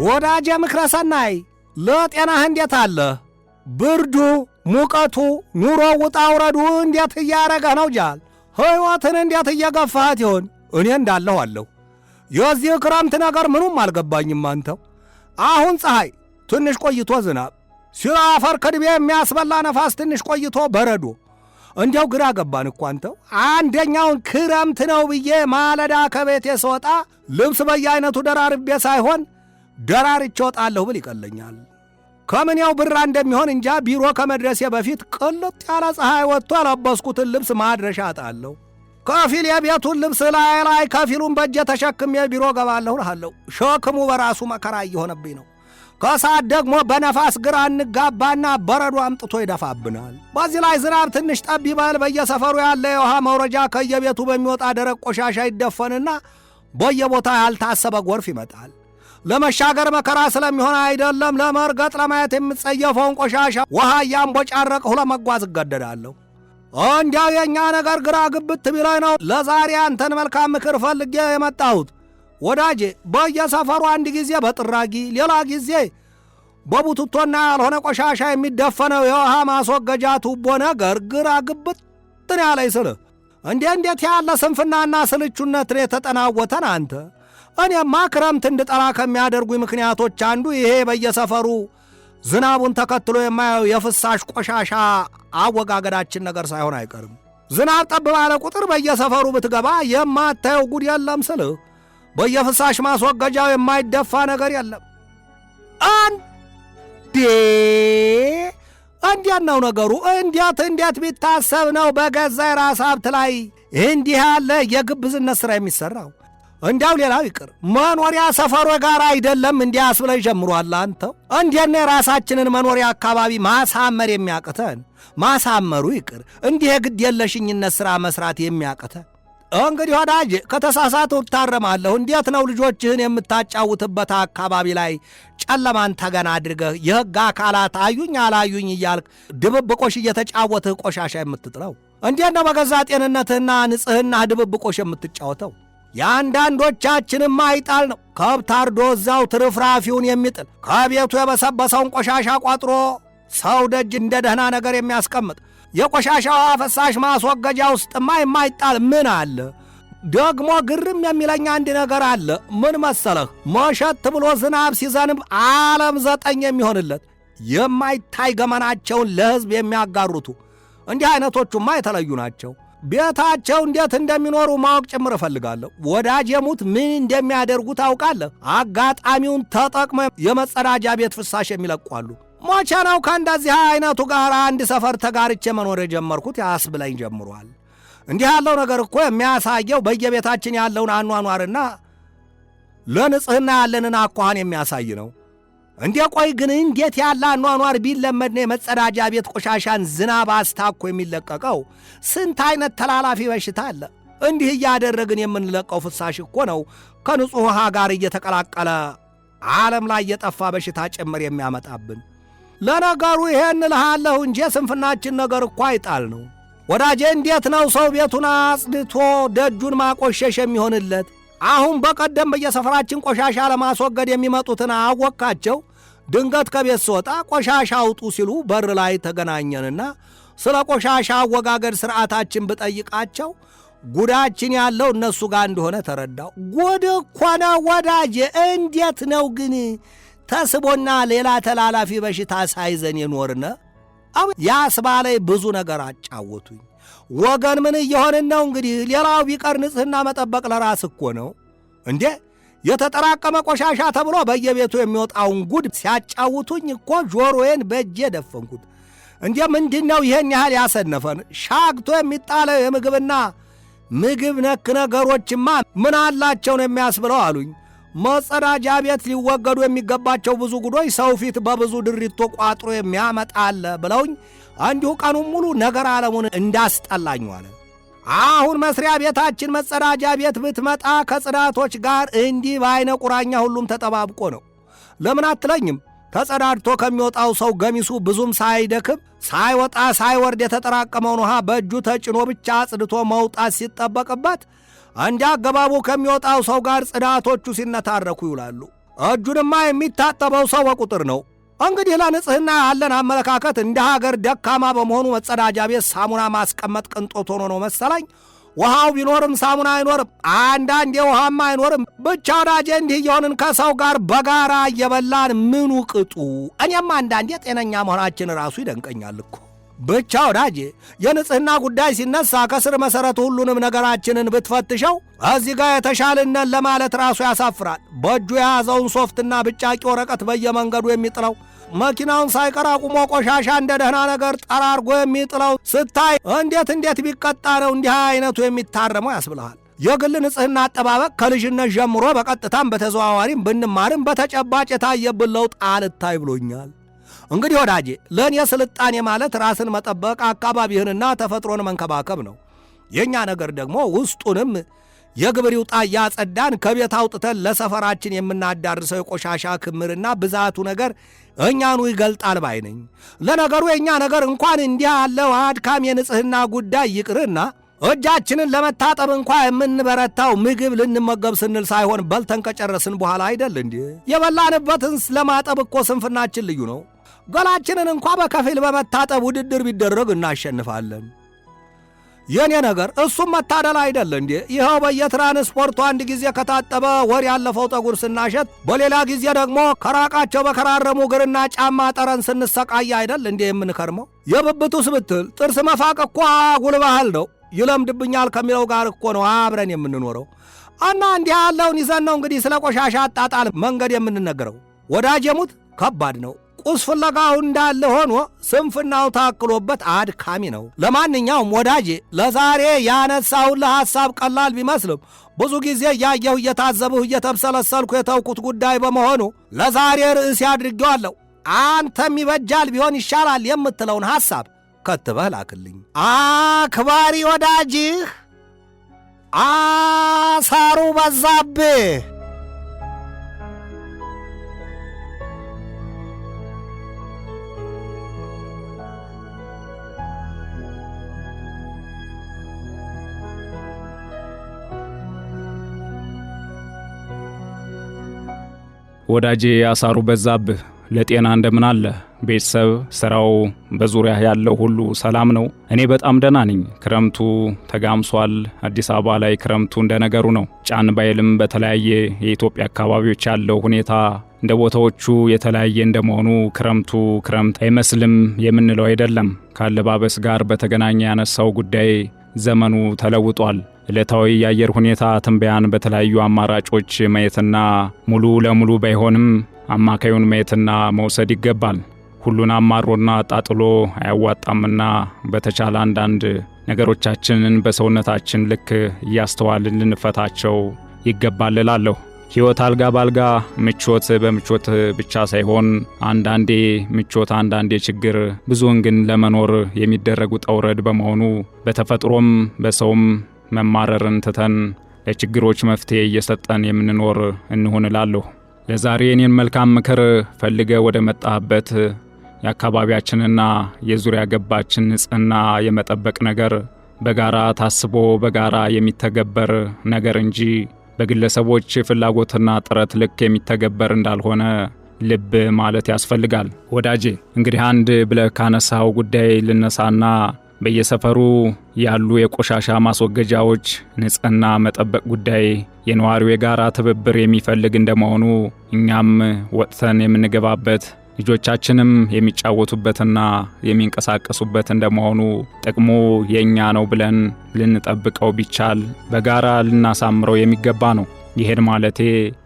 ወዳጄ ምክረ ሰናይ፣ ለጤናህ እንዴት አለህ? ብርዱ፣ ሙቀቱ፣ ኑሮ ውጣ ውረዱ እንዴት እያረገህ ነው? ጃል ሕይወትን እንዴት እየገፋሃት ይሆን? እኔ እንዳለሁ አለሁ። የዚህ ክረምት ነገር ምኑም አልገባኝም። አንተው አሁን ፀሐይ፣ ትንሽ ቆይቶ ዝናብ፣ ሲል አፈር ከድቤ የሚያስበላ ነፋስ፣ ትንሽ ቆይቶ በረዶ። እንዲያው ግራ ገባን እኮ አንተው። አንደኛውን ክረምት ነው ብዬ ማለዳ ከቤቴ ስወጣ ልብስ በየአይነቱ ደራርቤ ሳይሆን ደራርቼ እወጣለሁ ብል ይቀለኛል። ከምንያው ብራ እንደሚሆን እንጃ። ቢሮ ከመድረሴ በፊት ቅልጥ ያለ ፀሐይ ወጥቶ ያለበስኩትን ልብስ ማድረሻ አጣለሁ። ከፊል የቤቱን ልብስ ላይ ላይ ከፊሉን በእጄ ተሸክሜ ቢሮ ገባለሁ እልሃለሁ። ሸክሙ በራሱ መከራ እየሆነብኝ ነው። ከሰዓት ደግሞ በነፋስ ግራ እንጋባና በረዶ አምጥቶ ይደፋብናል። በዚህ ላይ ዝናብ ትንሽ ጠብ ይበል፣ በየሰፈሩ ያለ የውሃ መውረጃ ከየቤቱ በሚወጣ ደረቅ ቆሻሻ ይደፈንና በየቦታ ያልታሰበ ጎርፍ ይመጣል። ለመሻገር መከራ ስለሚሆን አይደለም ለመርገጥ ለማየት የምጸየፈውን ቆሻሻ ውሃ እያንቦጫረቅሁ ለመጓዝ እገደዳለሁ። እንዲያው የእኛ ነገር ግራ ግብት ቢለኝ ነው ለዛሬ አንተን መልካም ምክር ፈልጌ የመጣሁት። ወዳጄ፣ በየሰፈሩ አንድ ጊዜ በጥራጊ ሌላ ጊዜ በቡትቶና ያልሆነ ቆሻሻ የሚደፈነው የውሃ ማስወገጃ ቱቦ ነገር ግራ ግብትን ያለኝ ስልህ እንዴ እንዴት ያለ ስንፍናና ስልቹነት የተጠናወተን አንተ። እኔማ ክረምት እንድጠላ ከሚያደርጉኝ ምክንያቶች አንዱ ይሄ በየሰፈሩ ዝናቡን ተከትሎ የማየው የፍሳሽ ቆሻሻ አወጋገዳችን ነገር ሳይሆን አይቀርም። ዝናብ ጠብ ባለ ቁጥር በየሰፈሩ ብትገባ የማታየው ጉድ የለም ስልህ በየፍሳሽ ማስወገጃው የማይደፋ ነገር የለም። እንዴ እንዴት ነው ነገሩ? እንዴት እንዴት ቢታሰብ ነው በገዛ የራስ ሀብት ላይ እንዲህ ያለ የግብዝነት ሥራ የሚሠራው? እንዲያው ሌላው ይቅር መኖሪያ ሰፈሮ ጋር አይደለም እንዲህ አስብለህ ጀምሯል። አንተው እንዴት ነው የራሳችንን መኖሪያ አካባቢ ማሳመር የሚያቅተን? ማሳመሩ ይቅር እንዲህ የግድ የለሽኝነት ሥራ መሥራት የሚያቅተን? እንግዲህ ወዳጄ ከተሳሳትሁ እታረማለሁ። እንዴት ነው ልጆችህን የምታጫውትበት አካባቢ ላይ ጨለማን ተገና አድርገህ የሕግ አካላት አዩኝ አላዩኝ እያልክ ድብብቆሽ እየተጫወትህ ቆሻሻ የምትጥለው? እንዴት ነው በገዛ ጤንነትህና ንጽሕናህ ድብብቆሽ የምትጫወተው? የአንዳንዶቻችንም አይጣል ነው ከብት አርዶ እዛው ትርፍራፊውን የሚጥል፣ ከቤቱ የበሰበሰውን ቆሻሻ ቋጥሮ ሰው ደጅ እንደ ደህና ነገር የሚያስቀምጥ፣ የቆሻሻ ውሃ ፈሳሽ ማስወገጃ ውስጥማ የማይጣል ምን አለ? ደግሞ ግርም የሚለኝ አንድ ነገር አለ። ምን መሰለህ? መሸት ብሎ ዝናብ ሲዘንብ ዓለም ዘጠኝ የሚሆንለት የማይታይ ገመናቸውን ለሕዝብ የሚያጋሩቱ እንዲህ አይነቶቹማ የተለዩ ናቸው። ቤታቸው እንዴት እንደሚኖሩ ማወቅ ጭምር እፈልጋለሁ። ወዳጅ የሙት ምን እንደሚያደርጉ ታውቃለህ? አጋጣሚውን ተጠቅመ የመጸዳጃ ቤት ፍሳሽ የሚለቋሉ። መቼ ነው ከእንደዚህ አይነቱ ጋር አንድ ሰፈር ተጋርቼ መኖር የጀመርኩት ያስብለኝ ጀምሯል። እንዲህ ያለው ነገር እኮ የሚያሳየው በየቤታችን ያለውን አኗኗርና ለንጽሕና ያለንን አኳኋን የሚያሳይ ነው። እንዴ ቆይ ግን እንዴት ያለ አኗኗር ቢለመድ ነው የመጸዳጃ ቤት ቆሻሻን ዝናብ አስታኮ የሚለቀቀው? ስንት አይነት ተላላፊ በሽታ አለ። እንዲህ እያደረግን የምንለቀው ፍሳሽ እኮ ነው ከንጹሕ ውሃ ጋር እየተቀላቀለ ዓለም ላይ የጠፋ በሽታ ጭምር የሚያመጣብን። ለነገሩ ይሄን እልሃለሁ እንጂ የስንፍናችን ነገር እኮ አይጣል ነው። ወዳጄ፣ እንዴት ነው ሰው ቤቱን አጽድቶ ደጁን ማቆሸሽ የሚሆንለት? አሁን በቀደም በየሰፈራችን ቆሻሻ ለማስወገድ የሚመጡትን አወቅካቸው? ድንገት ከቤት ስወጣ ቆሻሻ አውጡ ሲሉ በር ላይ ተገናኘንና ስለ ቆሻሻ አወጋገድ ሥርዓታችን ብጠይቃቸው ጉዳችን ያለው እነሱ ጋር እንደሆነ ተረዳው። ጉድ እኮ ነው ወዳጄ። እንዴት ነው ግን ተስቦና ሌላ ተላላፊ በሽታ ሳይዘን የኖርነ? ያስባለኝ ብዙ ነገር አጫወቱኝ። ወገን ምን እየሆንን ነው? እንግዲህ ሌላው ቢቀር ንጽሕና መጠበቅ ለራስ እኮ ነው እንዴ። የተጠራቀመ ቆሻሻ ተብሎ በየቤቱ የሚወጣውን ጉድ ሲያጫውቱኝ እኮ ጆሮዬን በእጄ ደፈንኩት። እንዴ ምንድን ነው ይህን ያህል ያሰነፈን? ሻግቶ የሚጣለው የምግብና ምግብ ነክ ነገሮችማ ምን አላቸው ነው የሚያስብለው አሉኝ። መጸዳጃ ቤት ሊወገዱ የሚገባቸው ብዙ ጉዶች ሰው ፊት በብዙ ድሪቶ ቋጥሮ የሚያመጣ አለ ብለውኝ እንዲሁ ቀኑን ሙሉ ነገር ዓለሙን እንዳስጠላኝ ዋለ። አሁን መስሪያ ቤታችን መጸዳጃ ቤት ብትመጣ ከጽዳቶች ጋር እንዲህ በዐይነ ቁራኛ ሁሉም ተጠባብቆ ነው። ለምን አትለኝም? ተጸዳድቶ ከሚወጣው ሰው ገሚሱ ብዙም ሳይደክም ሳይወጣ ሳይወርድ የተጠራቀመውን ውሃ በእጁ ተጭኖ ብቻ አጽድቶ መውጣት ሲጠበቅበት እንደ አገባቡ ከሚወጣው ሰው ጋር ጽዳቶቹ ሲነታረኩ ይውላሉ። እጁንማ የሚታጠበው ሰው በቁጥር ነው። እንግዲህ ለንጽህና ያለን አመለካከት እንደ ሀገር ደካማ በመሆኑ መጸዳጃ ቤት ሳሙና ማስቀመጥ ቅንጦት ሆኖ ነው መሰለኝ። ውሃው ቢኖርም ሳሙና አይኖርም፣ አንዳንዴ ውሃም አይኖርም። ብቻ ወዳጄ እንዲህ እየሆንን ከሰው ጋር በጋራ እየበላን ምኑ ቅጡ። እኔም አንዳንዴ ጤነኛ መሆናችን ራሱ ይደንቀኛል እኮ። ብቻ ወዳጄ የንጽህና ጉዳይ ሲነሳ ከስር መሠረቱ ሁሉንም ነገራችንን ብትፈትሸው እዚህ ጋር የተሻልነን ለማለት ራሱ ያሳፍራል። በእጁ የያዘውን ሶፍትና ብጫቂ ወረቀት በየመንገዱ የሚጥለው፣ መኪናውን ሳይቀር አቁሞ ቆሻሻ እንደ ደህና ነገር ጠራርጎ የሚጥለው ስታይ እንዴት እንዴት ቢቀጣ ነው እንዲህ አይነቱ የሚታረመው ያስብልሃል። የግል ንጽህና አጠባበቅ ከልጅነት ጀምሮ በቀጥታም በተዘዋዋሪም ብንማርም በተጨባጭ የታየብን ለውጥ አልታይ ብሎኛል። እንግዲህ ወዳጄ ለእኔ ስልጣኔ ማለት ራስን መጠበቅ፣ አካባቢህንና ተፈጥሮን መንከባከብ ነው። የእኛ ነገር ደግሞ ውስጡንም የግብር ይውጣ እያጸዳን ከቤት አውጥተን ለሰፈራችን የምናዳርሰው የቆሻሻ ክምርና ብዛቱ ነገር እኛኑ ይገልጣል ባይ ነኝ። ለነገሩ የእኛ ነገር እንኳን እንዲህ ያለው አድካም የንጽህና ጉዳይ ይቅርና እጃችንን ለመታጠብ እንኳ የምንበረታው ምግብ ልንመገብ ስንል ሳይሆን በልተን ከጨረስን በኋላ አይደል እንዴ? የበላንበትን ለማጠብ እኮ ስንፍናችን ልዩ ነው። ገላችንን እንኳ በከፊል በመታጠብ ውድድር ቢደረግ እናሸንፋለን። የኔ ነገር እሱም መታደል አይደል እንዴ? ይኸው በየትራንስፖርቱ አንድ ጊዜ ከታጠበ ወር ያለፈው ጠጉር ስናሸት፣ በሌላ ጊዜ ደግሞ ከራቃቸው በከራረሙ እግርና ጫማ ጠረን ስንሰቃይ አይደል እንዴ የምንከርመው? የብብቱስ ብትል ጥርስ መፋቅ እኮ አጉል ባህል ነው። ይለምድብኛል ከሚለው ጋር እኮ ነው አብረን የምንኖረው። እና እንዲህ ያለውን ይዘን ነው እንግዲህ ስለ ቆሻሻ አጣጣል መንገድ የምንነገረው። ወዳጄ ሙት ከባድ ነው። ቁስ ፍለጋው እንዳለ ሆኖ ስንፍናው ታክሎበት አድካሚ ነው። ለማንኛውም ወዳጄ ለዛሬ ያነሳሁልህ ሐሳብ ቀላል ቢመስልም ብዙ ጊዜ እያየሁ እየታዘብሁ እየተብሰለሰልኩ የተውኩት ጉዳይ በመሆኑ ለዛሬ ርዕስ አድርጌዋለሁ። አንተም ይበጃል ቢሆን ይሻላል የምትለውን ሐሳብ ከትበህ ላክልኝ። አክባሪ ወዳጅህ አሳሩ በዛብህ። ወዳጄ አሳሩ በዛብህ፣ ለጤና እንደምን አለ? ቤተሰብ፣ ስራው፣ በዙሪያ ያለው ሁሉ ሰላም ነው? እኔ በጣም ደህና ነኝ። ክረምቱ ተጋምሷል። አዲስ አበባ ላይ ክረምቱ እንደነገሩ ነው። ጫን ባይልም በተለያየ የኢትዮጵያ አካባቢዎች ያለው ሁኔታ እንደ ቦታዎቹ የተለያየ እንደመሆኑ ክረምቱ ክረምት አይመስልም የምንለው አይደለም። ካለባበስ ጋር በተገናኘ ያነሳው ጉዳይ ዘመኑ ተለውጧል። ዕለታዊ የአየር ሁኔታ ትንበያን በተለያዩ አማራጮች ማየትና ሙሉ ለሙሉ ባይሆንም አማካዩን ማየትና መውሰድ ይገባል። ሁሉን አማሮና ጣጥሎ አያዋጣምና በተቻለ አንዳንድ ነገሮቻችንን በሰውነታችን ልክ እያስተዋልን ልንፈታቸው ይገባል እላለሁ። ሕይወት አልጋ ባልጋ ምቾት በምቾት ብቻ ሳይሆን አንዳንዴ ምቾት አንዳንዴ ችግር፣ ብዙውን ግን ለመኖር የሚደረግ ውጣ ውረድ በመሆኑ በተፈጥሮም በሰውም መማረርን ትተን ለችግሮች መፍትሄ እየሰጠን የምንኖር እንሁን እላለሁ። ለዛሬ እኔን መልካም ምክር ፈልገ ወደ መጣህበት የአካባቢያችንና የዙሪያ ገባችን ንጽህና የመጠበቅ ነገር በጋራ ታስቦ በጋራ የሚተገበር ነገር እንጂ በግለሰቦች ፍላጎትና ጥረት ልክ የሚተገበር እንዳልሆነ ልብ ማለት ያስፈልጋል። ወዳጄ እንግዲህ አንድ ብለህ ካነሳኸው ጉዳይ ልነሳና በየሰፈሩ ያሉ የቆሻሻ ማስወገጃዎች ንጽህና መጠበቅ ጉዳይ የነዋሪው የጋራ ትብብር የሚፈልግ እንደመሆኑ እኛም ወጥተን የምንገባበት ልጆቻችንም የሚጫወቱበትና የሚንቀሳቀሱበት እንደመሆኑ ጥቅሙ የኛ ነው ብለን ልንጠብቀው ቢቻል በጋራ ልናሳምረው የሚገባ ነው። ይሄን ማለቴ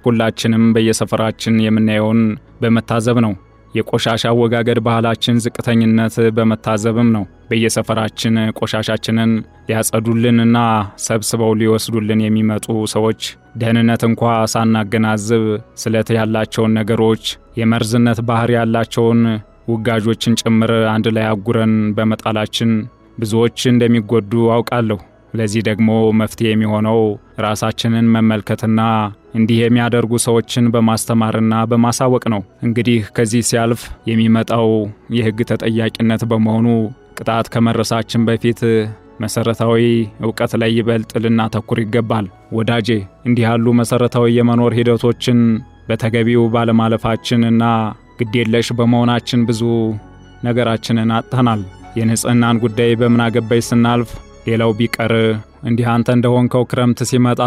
ሁላችንም በየሰፈራችን የምናየውን በመታዘብ ነው። የቆሻሻ አወጋገድ ባህላችን ዝቅተኝነት በመታዘብም ነው። በየሰፈራችን ቆሻሻችንን ሊያጸዱልንና ሰብስበው ሊወስዱልን የሚመጡ ሰዎች ደህንነት እንኳ ሳናገናዝብ ስለት ያላቸውን ነገሮች፣ የመርዝነት ባህሪ ያላቸውን ውጋዦችን ጭምር አንድ ላይ አጉረን በመጣላችን ብዙዎች እንደሚጎዱ አውቃለሁ። ለዚህ ደግሞ መፍትሄ የሚሆነው ራሳችንን መመልከትና እንዲህ የሚያደርጉ ሰዎችን በማስተማርና በማሳወቅ ነው። እንግዲህ ከዚህ ሲያልፍ የሚመጣው የሕግ ተጠያቂነት በመሆኑ ቅጣት ከመድረሳችን በፊት መሰረታዊ ዕውቀት ላይ ይበልጥ ልናተኩር ይገባል። ወዳጄ እንዲህ ያሉ መሰረታዊ የመኖር ሂደቶችን በተገቢው ባለማለፋችንና ግዴለሽ በመሆናችን ብዙ ነገራችንን አጥተናል። የንጽህናን ጉዳይ በምን አገባኝ ስናልፍ ሌላው ቢቀር እንዲህ አንተ እንደሆንከው ክረምት ሲመጣ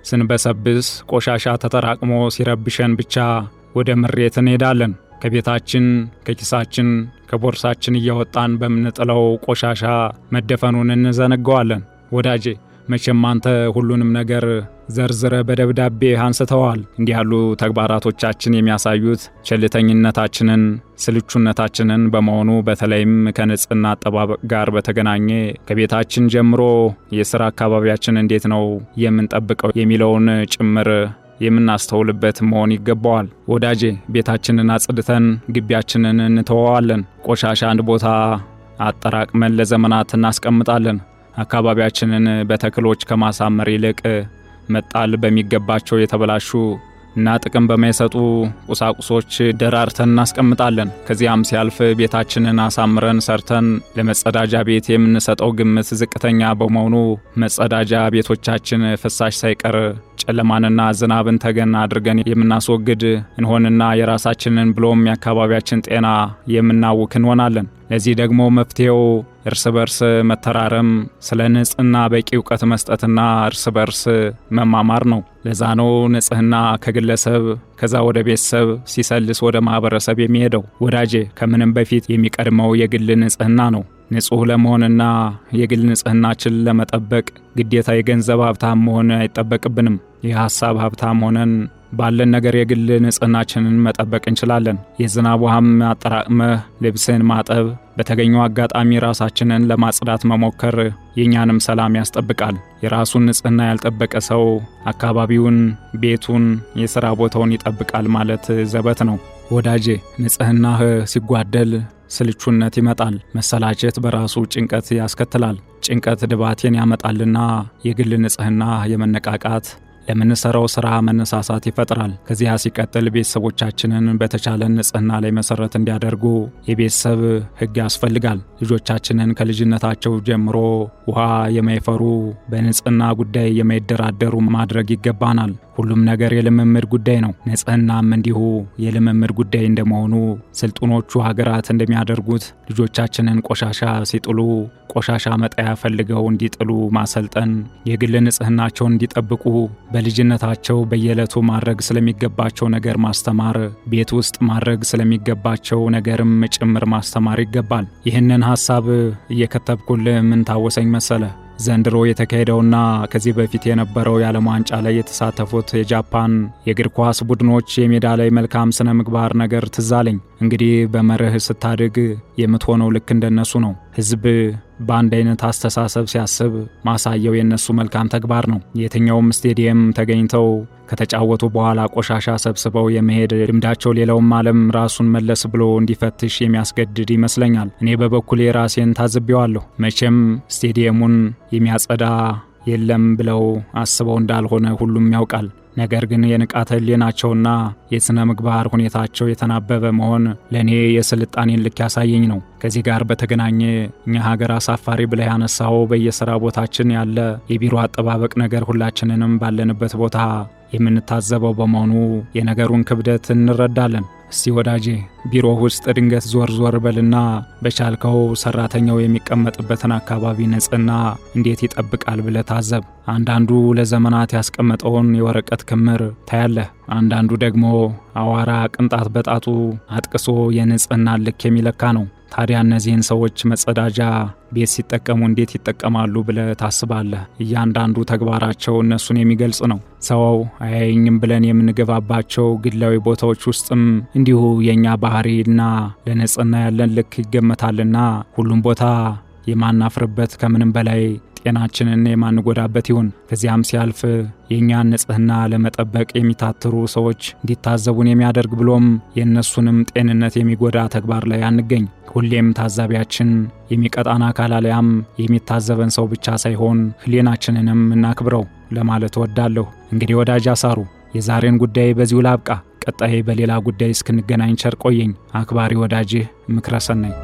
ስንበሰብስ ቆሻሻ ተጠራቅሞ ሲረብሸን ብቻ ወደ ምሬት እንሄዳለን። ከቤታችን፣ ከኪሳችን፣ ከቦርሳችን እያወጣን በምንጥለው ቆሻሻ መደፈኑን እንዘነጋዋለን። ወዳጄ መቼም አንተ ሁሉንም ነገር ዘርዝረ በደብዳቤ አንስተዋል። እንዲህ ያሉ ተግባራቶቻችን የሚያሳዩት ቸልተኝነታችንን፣ ስልቹነታችንን በመሆኑ በተለይም ከንጽህና አጠባበቅ ጋር በተገናኘ ከቤታችን ጀምሮ የሥራ አካባቢያችን እንዴት ነው የምንጠብቀው የሚለውን ጭምር የምናስተውልበት መሆን ይገባዋል። ወዳጄ ቤታችንን አጽድተን ግቢያችንን እንተወዋለን። ቆሻሻ አንድ ቦታ አጠራቅመን ለዘመናት እናስቀምጣለን። አካባቢያችንን በተክሎች ከማሳመር ይልቅ መጣል በሚገባቸው የተበላሹ እና ጥቅም በማይሰጡ ቁሳቁሶች ደራርተን እናስቀምጣለን። ከዚያም ሲያልፍ ቤታችንን አሳምረን ሰርተን ለመጸዳጃ ቤት የምንሰጠው ግምት ዝቅተኛ በመሆኑ መጸዳጃ ቤቶቻችን ፍሳሽ ሳይቀር ጨለማንና ዝናብን ተገን አድርገን የምናስወግድ እንሆንና የራሳችንን ብሎም የአካባቢያችን ጤና የምናውክ እንሆናለን። ለዚህ ደግሞ መፍትሄው እርስ በርስ መተራረም፣ ስለ ንጽህና በቂ ዕውቀት መስጠትና እርስ በርስ መማማር ነው። ለዛ ነው ንጽህና ከግለሰብ ከዛ ወደ ቤተሰብ ሲሰልስ ወደ ማህበረሰብ የሚሄደው። ወዳጄ ከምንም በፊት የሚቀድመው የግል ንጽህና ነው። ንጹህ ለመሆንና የግል ንጽህናችን ለመጠበቅ ግዴታ የገንዘብ ሀብታም መሆን አይጠበቅብንም። የሐሳብ ሀብታም ሆነን ባለን ነገር የግል ንጽህናችንን መጠበቅ እንችላለን። የዝናብ ውሃም አጠራቅመህ ልብስን ማጠብ፣ በተገኘው አጋጣሚ ራሳችንን ለማጽዳት መሞከር የኛንም ሰላም ያስጠብቃል። የራሱን ንጽህና ያልጠበቀ ሰው አካባቢውን፣ ቤቱን፣ የሥራ ቦታውን ይጠብቃል ማለት ዘበት ነው። ወዳጄ ንጽህናህ ሲጓደል ስልቹነት ይመጣል። መሰላቸት በራሱ ጭንቀት ያስከትላል። ጭንቀት ድባቴን ያመጣልና የግል ንጽህና የመነቃቃት ለምንሰራው ስራ መነሳሳት ይፈጥራል። ከዚያ ሲቀጥል ቤተሰቦቻችንን በተቻለ ንጽህና ላይ መሰረት እንዲያደርጉ የቤተሰብ ሕግ ያስፈልጋል። ልጆቻችንን ከልጅነታቸው ጀምሮ ውሃ የማይፈሩ በንጽህና ጉዳይ የማይደራደሩ ማድረግ ይገባናል። ሁሉም ነገር የልምምድ ጉዳይ ነው። ንጽህናም እንዲሁ የልምምድ ጉዳይ እንደመሆኑ ስልጡኖቹ ሀገራት እንደሚያደርጉት ልጆቻችንን ቆሻሻ ሲጥሉ ቆሻሻ መጣያ ፈልገው እንዲጥሉ ማሰልጠን፣ የግል ንጽህናቸውን እንዲጠብቁ በልጅነታቸው በየዕለቱ ማድረግ ስለሚገባቸው ነገር ማስተማር፣ ቤት ውስጥ ማድረግ ስለሚገባቸው ነገርም ጭምር ማስተማር ይገባል። ይህንን ሐሳብ እየከተብኩልህ ምን ታወሰኝ መሰለ? ዘንድሮ የተካሄደውና ከዚህ በፊት የነበረው የዓለም ዋንጫ ላይ የተሳተፉት የጃፓን የእግር ኳስ ቡድኖች የሜዳ ላይ መልካም ስነ ምግባር ነገር ትዝ አለኝ። እንግዲህ በመርህ ስታድግ የምትሆነው ልክ እንደነሱ ነው። ሕዝብ በአንድ አይነት አስተሳሰብ ሲያስብ ማሳየው የነሱ መልካም ተግባር ነው። የትኛውም ስቴዲየም ተገኝተው ከተጫወቱ በኋላ ቆሻሻ ሰብስበው የመሄድ ልምዳቸው ሌላውም ዓለም ራሱን መለስ ብሎ እንዲፈትሽ የሚያስገድድ ይመስለኛል። እኔ በበኩሌ ራሴን ታዝቤዋለሁ። መቼም ስቴዲየሙን የሚያጸዳ የለም ብለው አስበው እንዳልሆነ ሁሉም ያውቃል። ነገር ግን የንቃተ ህሊናቸውና የስነ ምግባር ሁኔታቸው የተናበበ መሆን ለኔ የስልጣኔን ልክ ያሳየኝ ነው። ከዚህ ጋር በተገናኘ እኛ ሀገር አሳፋሪ ብለህ ያነሳው በየሥራ ቦታችን ያለ የቢሮ አጠባበቅ ነገር ሁላችንንም ባለንበት ቦታ የምንታዘበው በመሆኑ የነገሩን ክብደት እንረዳለን። እስቲ ወዳጄ ቢሮ ውስጥ ድንገት ዞር ዞር በልና በቻልከው ሰራተኛው የሚቀመጥበትን አካባቢ ንጽህና እንዴት ይጠብቃል ብለህ ታዘብ። አንዳንዱ ለዘመናት ያስቀመጠውን የወረቀት ክምር ታያለህ። አንዳንዱ ደግሞ አዋራ ቅንጣት በጣቱ አጥቅሶ የንጽህና ልክ የሚለካ ነው። ታዲያ እነዚህን ሰዎች መጸዳጃ ቤት ሲጠቀሙ እንዴት ይጠቀማሉ ብለህ ታስባለህ? እያንዳንዱ ተግባራቸው እነሱን የሚገልጽ ነው። ሰው አያየኝም ብለን የምንገባባቸው ግላዊ ቦታዎች ውስጥም እንዲሁ የኛ ባህሪና ለንጽህና ያለን ልክ ይገመታልና ሁሉም ቦታ የማናፍርበት ከምንም በላይ ጤናችንን የማንጎዳበት ይሁን። ከዚያም ሲያልፍ የኛን ንጽህና ለመጠበቅ የሚታትሩ ሰዎች እንዲታዘቡን የሚያደርግ ብሎም የነሱንም ጤንነት የሚጎዳ ተግባር ላይ አንገኝ። ሁሌም ታዛቢያችን የሚቀጣን አካል አልያም የሚታዘበን ሰው ብቻ ሳይሆን ህሊናችንንም እናክብረው ለማለት እወዳለሁ። እንግዲህ ወዳጅ አሳሩ የዛሬን ጉዳይ በዚሁ ላብቃ። ቀጣይ በሌላ ጉዳይ እስክንገናኝ ቸር ቆየኝ። አክባሪ ወዳጅህ ምክረሰናይ።